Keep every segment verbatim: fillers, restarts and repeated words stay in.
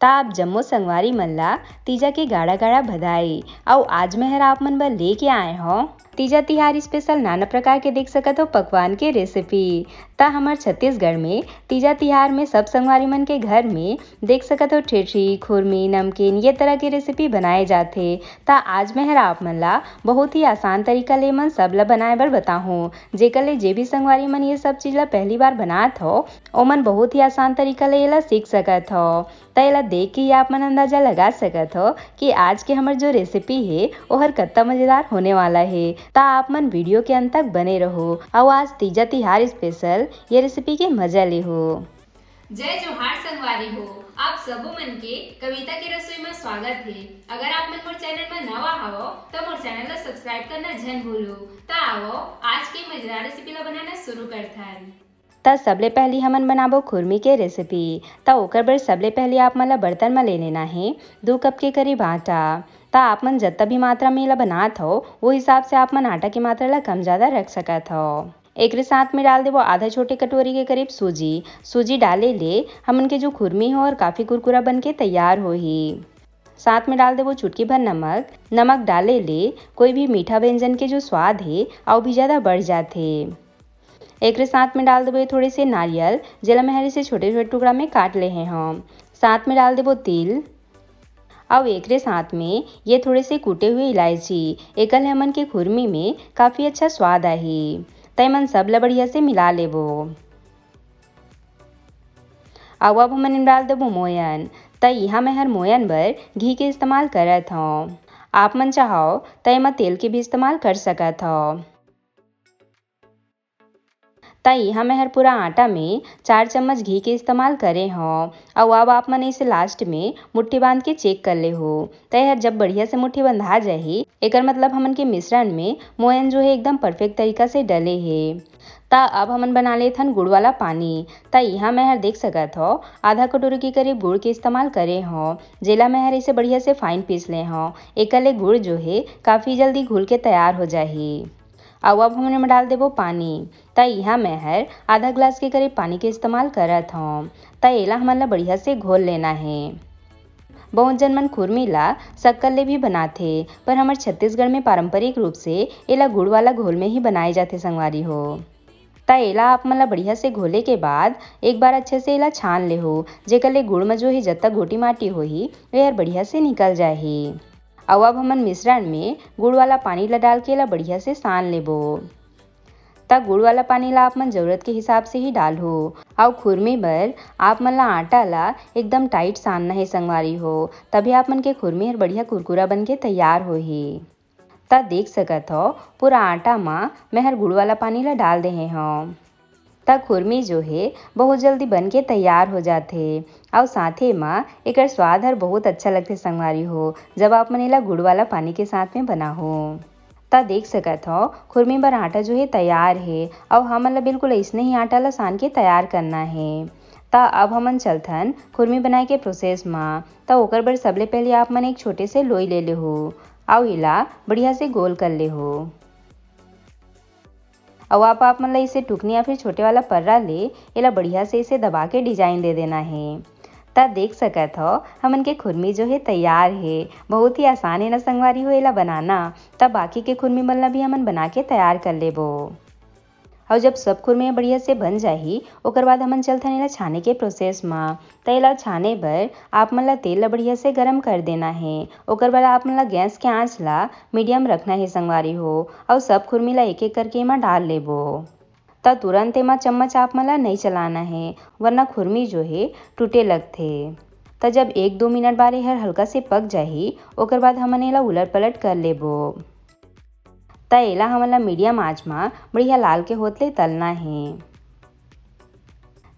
त आप जम्मो संगवारी मन ला तीजा के गाड़ा गाड़ा बधाई। अउ आज मैं हर आप मन बर लेके आए हौं तीजा तिहार स्पेशल नाना प्रकार के देख सकत हो पकवान के रेसिपी। त हमर छत्तीसगढ़ में तीजा तिहार में सब संगवारी मन के घर में देख सकत हो ठेठरी, खुरमी, नमकीन ये तरह के रेसिपी बनाए जाथे। त आज मैं हर आप मन ला बहुत ही आसान तरीका ले मन सब ला बनाए बर बताहूँ, जेकर ले जे भी संगवारी मन ये सब चीज ला पहली बार बनात हो, ओमन बहुत ही आसान तरीका ले एला सीख सकत हो। त एला देख के ही आप मन अंदाजा लगा सकत हो कि आज के हमर जो रेसिपी हे, ओहर कत्ता मजेदार होने वाला हे। त आप मन वीडियो के अंत तक बने रहो। अउ आज तीजा तिहार स्पेशल ये रेसिपी के मजा लेहो। जय जोहार संगवारी हो, आप सबो मन के कविता के रसोई में स्वागत हे। अगर आप मन मोर चैनल में नवा हवो, त मोर चैनल ला सब्सक्राइब करना झन भूलो। त आवो, आज के मजेदार रेसिपी ला बनाना शुरू करथन। त सबले पहली हमन बनाबो खुरमी के रेसिपी। त ओकर बर सबले पहली आप मन ला बर्तन म ले लेना हे दू कप के करीब आटा। त आप मन जत्ता भी मात्रा में एला बनात हो, वो हिसाब से आप मन आटा के मात्रा ला कम ज्यादा रख सकत हो। एकरे साथ में डाल देबो आधा छोटे कटोरी के करीब सूजी। सूजी डाले ले हमन के जो खुरमी हो और काफी कुरकुरा बन के तैयार होही। साथ में डाल देबो चुटकी भर नमक। नमक डाले ले कोई भी मीठा व्यंजन के जो स्वाद हे, अउ भी ज्यादा बढ़ जाथे। एकरे साथ में डाल देबो ये थोड़े से नारियल, जेला मैं हर इसे छोटे-छोटे टुकड़ा में काट ले हे हौं। साथ में डाल देबो तिल, अउ एकरे साथ में ये थोड़े से कूटे हुए इलायची। एकर ले हमन के खुरमी में काफी अच्छा स्वाद आही। त एमन सब ला बढ़िया से मिला लेबो। अउ अब हमन एम डाल देबो मोयन। त इहाँ मैं हर मोयन बर घी के इस्तेमाल करत हौं। आप मन चाहो त एमा तेल के भी इस्तेमाल कर सकत हव। त इहाँ मैं हर पूरा आटा में चार चम्मच घी के इस्तेमाल करे हौं। अउ अब आप मन इसे लास्ट में मुट्ठी बांध के चेक कर लेहो। त एहर जब बढ़िया से मुट्ठी बंधा जाही, एकर मतलब हमन के मिश्रण में मोयन जो हे एकदम परफेक्ट तरीका से डले हे। त अब हमन बना लेथन गुड़ वाला पानी। त इहाँ मैं हर देख सकत हव, आधा कटोरी के करीब गुड़ के इस्तेमाल करे हौं, जेला मैं हर इसे बढ़िया से फाइन पीस ले हौं। एकर ले गुड़ जो हे काफी जल्दी घुल के तैयार हो जाही। अउ अब हमन एमा डाल देबो पानी। त इहाँ मैं हर आधा ग्लास के करीब पानी के इस्तेमाल करत हौं। त एला हमन ला बढ़िया से घोल लेना हे। बहुत जन मन खुरमी ला शक्कर ले भी बनाथे, पर हमर छत्तीसगढ़ में पारंपरिक रूप से एला गुड़ वाला घोल में ही बनाए जाथे संगवारी हो। त एला आप मन ला बढ़िया से घोले के बाद एक बार अच्छे से एला छान लेहो, जेकर ले गुड़ म जो ही जतका गोटी माटी होही, एहर बढ़िया से निकल जाही। अउ अब हमन मिश्रण में गुड़ वाला पानी ला डाल के एला बढ़िया से सान लेबो। त गुड़ वाला पानी ला आप मन जरूरत के हिसाब से ही डालहो। अउ खुरमी बर आप मन ला आटा ला एकदम टाइट सानना हे संगवारी हो, तभी आप मन के खुरमी हर बढ़िया कुरकुरा बन के तैयार होही। त देख सकत हव, पूरा आटा म मैं हर गुड़ वाला पानी ला डाल देहे हव। त खुरमी जो हे बहुत जल्दी बन के तैयार हो जाथे, अउ साथे म एकर स्वाद हर बहुत अच्छा लगथे संगवारी हो, जब आप मन एला गुड़ वाला पानी के साथ में बनाहो। त देख सकत हव, खुरमी बर आटा जो हे तैयार हे, अउ हमन ला बिल्कुल अइसने ही आटा ला सान के तैयार करना हे। त अब हमन चलथन खुरमी बनाए के प्रोसेस म। त ओकर बर सबले पहले आप मन एक छोटे से लोई ले लेहो, अउ एला बढ़िया से गोल कर लेहो। अउ आप, आप मन ला इसे टुकनी या फिर छोटे वाला पर्रा ले एला बढ़िया से इसे दबा के डिजाइन दे देना हे। त देख सकत हव, हमन के खुरमी जो हे तैयार हे। बहुत ही आसान हे ना संगवारी हो एला बनाना। त बाकी के खुरमी मन ला भी हमन बना के तैयार कर लेबो। अउ जब सब खुरमी बढ़िया से बन जाही, ओकर बाद हमन चलथन एला छाने के प्रोसेस म। त एला छाने बर आप मन ला तेल ला बढ़िया से गरम कर देना हे। ओकर बाद आप मन ला गैस के आंच ला मीडियम रखना हे संगवारी हो, अउ सब खुरमी ला एक-एक करके एमा डाल लेबो। त तुरंत एमा चम्मच आप मन ला नइ चलाना हे, वरना खुरमी जो हे टूटे लगथे। त जब एक दो मिनट बाद एहर हल्का से पक जाही, ओकर बाद हमन एला उलट पलट कर लेबो। त एला हमन ला मीडियम आंच म बढ़िया लाल के होत ले तलना हे।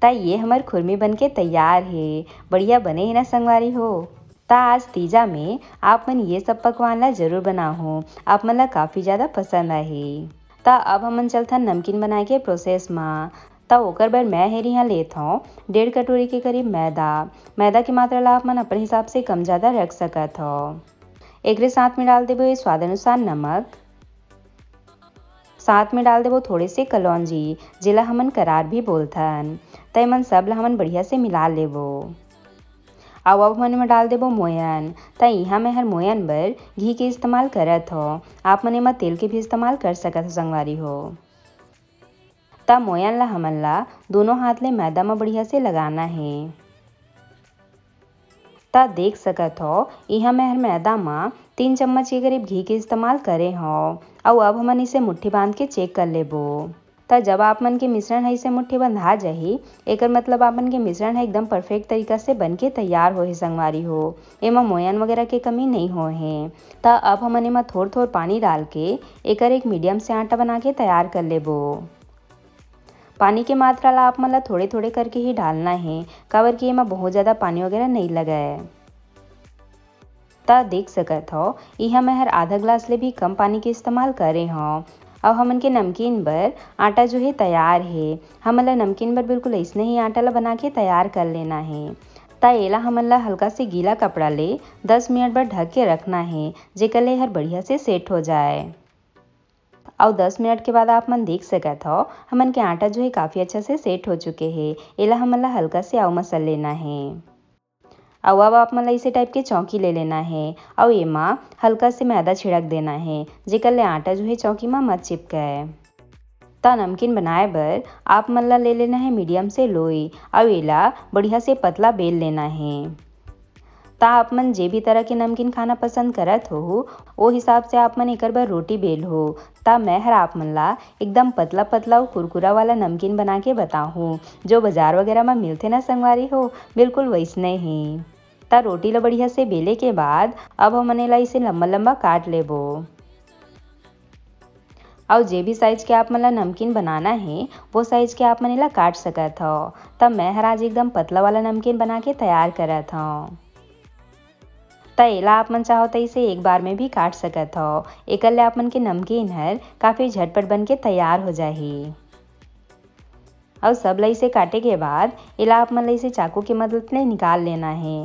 त ये हमर खुरमी बन के तैयार हे। बढ़िया बने हे ना संगवारी हो? त आज तीजा में आप मन ये सब पकवान ला जरूर बनाहो, आप मन ला काफी ज्यादा पसंद आही। त अब हमन चलथन नमकीन बनाए के प्रोसेस म। त ओकर बर मैं हेर इहाँ लेत हौं डेढ़ कटोरी के करीब मैदा। मैदा के मात्रा ला आप मन अपन हिसाब से कम ज्यादा रख सकत हव। एकरे साथ में डाल देबो ये स्वाद अनुसार नमक, साथ में डाल देबो थोड़े से कलौंजी, जेला हमन करार भी बोलथन। त एमन सब ला हमन बढ़िया से मिला लेबो। अउ अब हमन एमा डाल देबो मोयन। त इहाँ मैं हर मोयन बर घी के इस्तेमाल करत हव, आप मन एमा तेल के भी इस्तेमाल कर सकत हव संगवारी हो। त मोयन ला हमन ला दोनों हाथ ले मैदा म बढ़िया से लगाना हे। त देख सकत हव, इहाँ मैं हर मैदा म तीन चम्मच के करीब घी के इस्तेमाल करे हव। अउ अब हमन इसे मुट्ठी बांध के चेक कर लेबो। त जब आप मन के मिश्रण ह इसे मुट्ठी बंधा जाही, एकर मतलब आप मन के मिश्रण ह एकदम परफेक्ट तरीका से बन के तैयार होहे संगवारी हो। एमा मोयन वगैरह के कमी नइ होए हे। त अब हमन एमा थोर थोर पानी डाल के एकर एक मीडियम से आटा बना के तैयार कर लेबो। पानी के मात्रा ला आप मन ला थोड़े थोड़े करके ही डालना हे, काबर कि एमा बहुत ज्यादा पानी वगैरह नइ लगय। त देख सकत हव, इहाँ मैं हर आधा ग्लास ले भी कम पानी के इस्तेमाल करे हव। अउ हमन के नमकीन बर आटा जो हे तैयार हे। हमन ला नमकीन बर बिल्कुल अइसने ही आटा ला बना के तैयार कर लेना हे। त एला हमन ला हल्का से गीला कपड़ा ले दस मिनट बर ढक के रखना हे, जेकर ले हर बढ़िया से सेट हो जाए। अउ दस मिनट के बाद आप मन देख सकत हव, हमन के आटा जो हे काफी अच्छा से सेट हो चुके हे। एला हमन ला हल्का से अउ मसल लेना हे। अउ अब आप मन ला इसे टाइप के चौकी ले लेना हे, अउ एमा हल्का से मैदा छिड़क देना हे, जेकर ले आटा जो हे चौकी म मत चिपकय। त नमकीन बनाए बर आप मन ला ले लेना हे मीडियम से लोई, अउ एला बढ़िया से पतला बेल लेना हे। त आप मन जे भी तरह के नमकीन खाना पसंद करत होहू, ओ हिसाब से आप मन एकर बर रोटी बेलहू। त मैं हर आप मन ला एकदम पतला पतला अउ कुरकुरा वाला नमकीन बना के बताहूँ, जो बाजार वगैरह म मिलथे ना संगवारी हो, बिल्कुल वइसने ही। त रोटी ल बढ़िया से बेले के बाद अब हमन एला इसे लंबा लंबा काट लेबो। अउ जे भी साइज के आप मन ला नमकीन बनाना हे, वो साइज के आप मन एला काट सकत हव। त मैं हर आज एकदम पतला वाला नमकीन बना के तैयार करत हव। त एला आप मन चाहो त इसे एक बार में भी काट सकत हव। एकर ले आप मन के नमकीन हर काफी झटपट बन के तैयार हो जाही। अउ सब ला इसे काटे के बाद एला आप मन ला इसे चाकू के मदद ले निकाल लेना हे।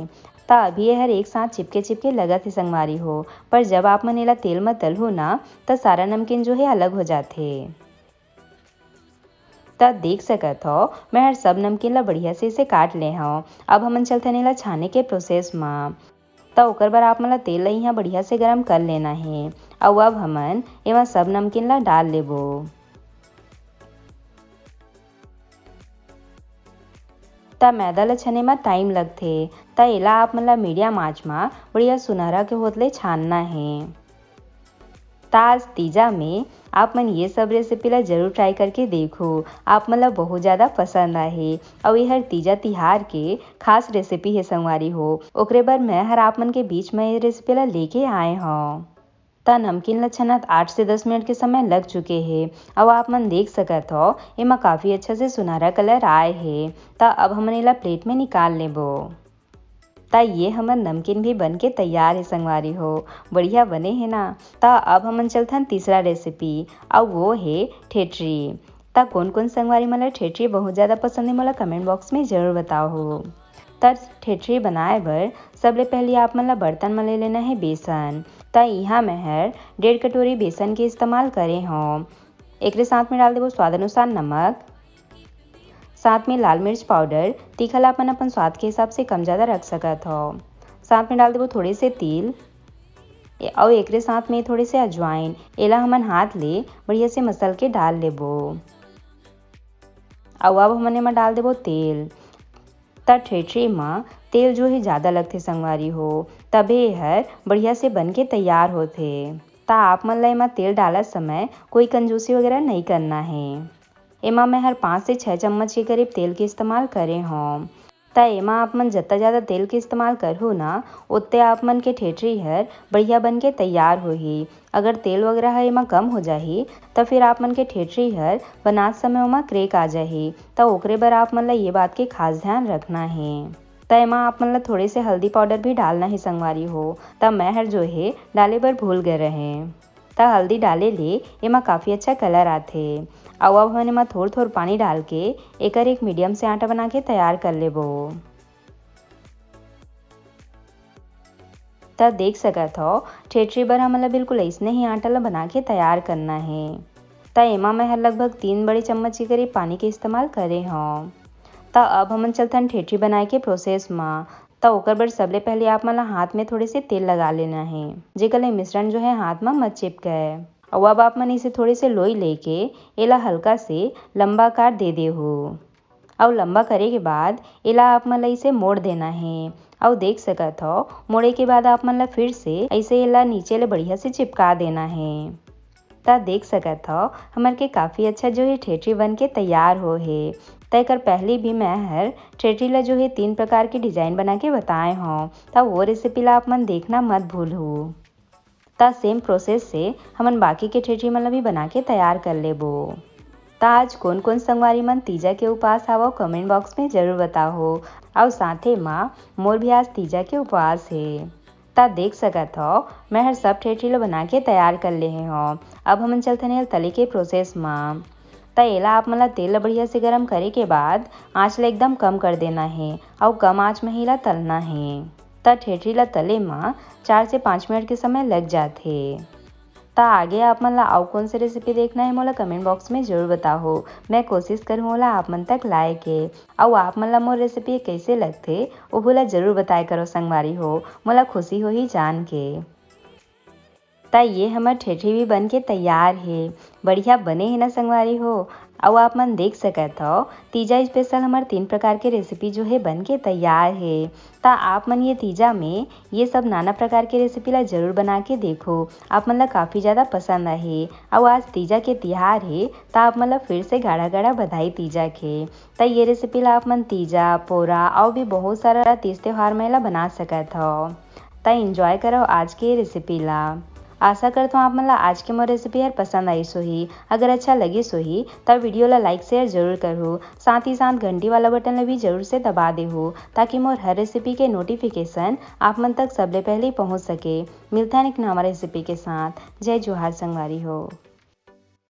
त अभी ये हर एक साथ चिपके चिपके लगत हे संगवारी हो, पर जब आप मन एला तेल म तलहू ना, त सारा नमकीन जो हे अलग हो जाथे। त देख सकत हव, मैं हर सब नमकीन ला बढ़िया से इसे काट ले हव। अब हमन चलथन एला छाने के प्रोसेस म। त ओकर बर आप मन ला तेल ला इहाँ बढ़िया से गरम कर लेना हे। अउ अब हमन एमा सब नमकीन ला डाल लेबो। त मैदा ला छने म टाइम लगथे, त एला आप मन ला मीडियम आंच म बढ़िया सुनहरा के होत ले छानना हे। त आज तीजा में आप मन ये सब रेसिपी ला जरूर ट्राई करके देखो, आप मन ला बहुत ज्यादा पसंद आही। अउ ये हर तीजा तिहार के खास रेसिपी हे संगवारी हो, ओकरे बर मैं हर आप मन के बीच में ये रेसिपी ला लेके आए हव। त नमकीन ला छनत आठ से दस मिनट के समय लग चुके हे। अउ आप मन देख सकत हव, एमा काफी अच्छा से सुनहरा कलर आए हे। त अब हमन एला प्लेट में निकाल लेबो। त ये हमर नमकीन भी बन के तैयार हे संगवारी हो। बढ़िया बने हे ना? त अब हमन चलथन तीसरा रेसिपी, अउ वो हे ठेठरी। त कोन कोन संगवारी मन ला ठेठरी बहुत ज्यादा पसंद हे, मोला कमेंट बॉक्स में जरूर बताओ हो। त ठेठरी बनाए बर सबले पहली आप मन ला बर्तन म ले लेना हे बेसन। त इहाँ मैं हर डेढ़ कटोरी बेसन के इस्तेमाल करे हव। एकरे साथ में डाल देबो स्वाद अनुसार नमक, साथ में लाल मिर्च पाउडर, तीखा ला अपन अपन स्वाद के हिसाब से कम ज्यादा रख सकत हव। साथ में डाल देबो थोड़े से तिल, ए-, अउ एकरे साथ में थोड़े से अजवाइन। एला हमन हाथ ले बढ़िया से मसल के डाल लेबो। अउ अब हमन एमा डाल देबो तेल। त ठेठरी म तेल जो हे ज्यादा लगथे संगवारी हो, तभे एहर बढ़िया से बन के तैयार होथे। त आप मन ला एमा तेल डालत समय कोई कंजूसी वगैरह नइ करना हे। एमा मैं हर पाँच से छः चम्मच के करीब तेल के इस्तेमाल करे हव। त एमा आप मन जत्ता ज्यादा तेल के इस्तेमाल करहू ना, ओत्ते आप मन के ठेठरी हर बढ़िया बन के तैयार होही। अगर तेल वगैरह ह एमा कम हो जाही, त फिर आप मन के ठेठरी हर बनात समय ओमा क्रैक आ जाही। त ओकरे बर आप मन ला ये बात के खास ध्यान रखना हे। त एमा आप मन ला थोड़े से हल्दी पाउडर भी डालना हे संगवारी हो। त मैं हर जो हे डाले बर भूल गे रहें। त हल्दी डाले ले एमा काफी अच्छा कलर आथे। अउ अब हमन एमा थोर थोर पानी डाल के एकर एक मीडियम से आटा बना के तैयार कर लेबो। त देख सकत हव, ठेठरी बर हमन ला बिल्कुल अइसने ही आटा ला बना के तैयार करना हे। त एमा मैं ह लगभग तीन बड़े चम्मच के करीब पानी के इस्तेमाल करे हव। त अब हमन चलथन ठेठरी बनाए के प्रोसेस म। त ओकर बर सबले पहले आप मन ला हाथ में थोड़े से तेल लगा लेना हे, जेकर ले मिश्रण जो है हाथ में मत चिपके। अउ अब आप मन इसे थोड़े से लोई लेके एला हल्का से लंबा आकार दे दे हो। अउ लंबा करे के बाद एला आप मन ला इसे मोड़ देना हे। अउ देख सकत हो, मोड़े के बाद आप मन ला फिर से ऐसे एला नीचे ले बढ़िया से चिपका देना हे। त देख सकत हो, हमर के काफ़ी अच्छा जो है ठेठरी बन के तैयार हो हे। त एकर पहले भी मैं हर ठेठरी ला जो है तीन प्रकार के डिजाइन बना के बताए हों, त वो रेसिपी ला आप मन देखना मत भूलहू। त सेम प्रोसेस से हमन बाकी के ठेठरी मन ला भी बना के तैयार कर लेबो। त आज कोन कोन संगवारी मन तीजा के उपास हावव, कमेंट बॉक्स में जरूर बताहो। अउ साथे मा मोर भी आज तीजा के उपवास हे। त देख सकत हव, मैं हर सब ठेठरी ला बना के तैयार कर लेहे हव। अब हमन चलथन एला तले के प्रोसेस मा। त एला आप मन ला तेल ला बढ़िया से गरम करे के बाद आँच ला एकदम कम कर देना हे अउ कम आँच में ही ला तलना हे। त ठेठरी ला तले मा चार से पाँच मिनट के समय लग जाथे। त आगे आप मन ला अउ कोन से रेसिपी देखना हे, मोला कमेंट बॉक्स में जरूर बताहो। मैं कोशिश करहूँ ओला आप मन तक लाए के। अउ आप मन ला मोर रेसिपी कइसे लगथे, ओहू ला जरूर बताए करो संगवारी हो, मोला खुशी होही जान के। त ये हमर ठेठरी भी बन के तैयार हे। बढ़िया बने हे ना संगवारी हो? अउ आप मन देख सकत हव, तीजा स्पेशल हमर तीन प्रकार के रेसिपी जो हे बन के तैयार हे। त आप मन ये तीजा में ये सब नाना प्रकार के रेसिपी ला जरूर बना के देखो, आप मन ला काफ़ी ज़्यादा पसंद आही। अउ आज तीजा के तिहार हे, त आप मन ला फिर से गाड़ा गाड़ा बधाई तीजा के। त ये रेसिपी ला आप मन तीजा, पोरा अउ भी बहुत सारा तीज त्योहार में ला बना सकत हव। त एंजॉय करव आज के रेसिपी ला। आशा करत हूँ आप मन ला आज के मोर रेसिपी हर पसंद आइस होही। अगर अच्छा लगिस होही त वीडियो ला लाइक शेयर जरूर करहू, साथ ही साथ घंटी वाला बटन ला भी जरूर से दबा देहू, ताकि मोर हर रेसिपी के नोटिफिकेशन आप मन तक सबले पहले पहुँच सके। मिलथन एक नवा रेसिपी के साथ। जय जोहार संगवारी हो।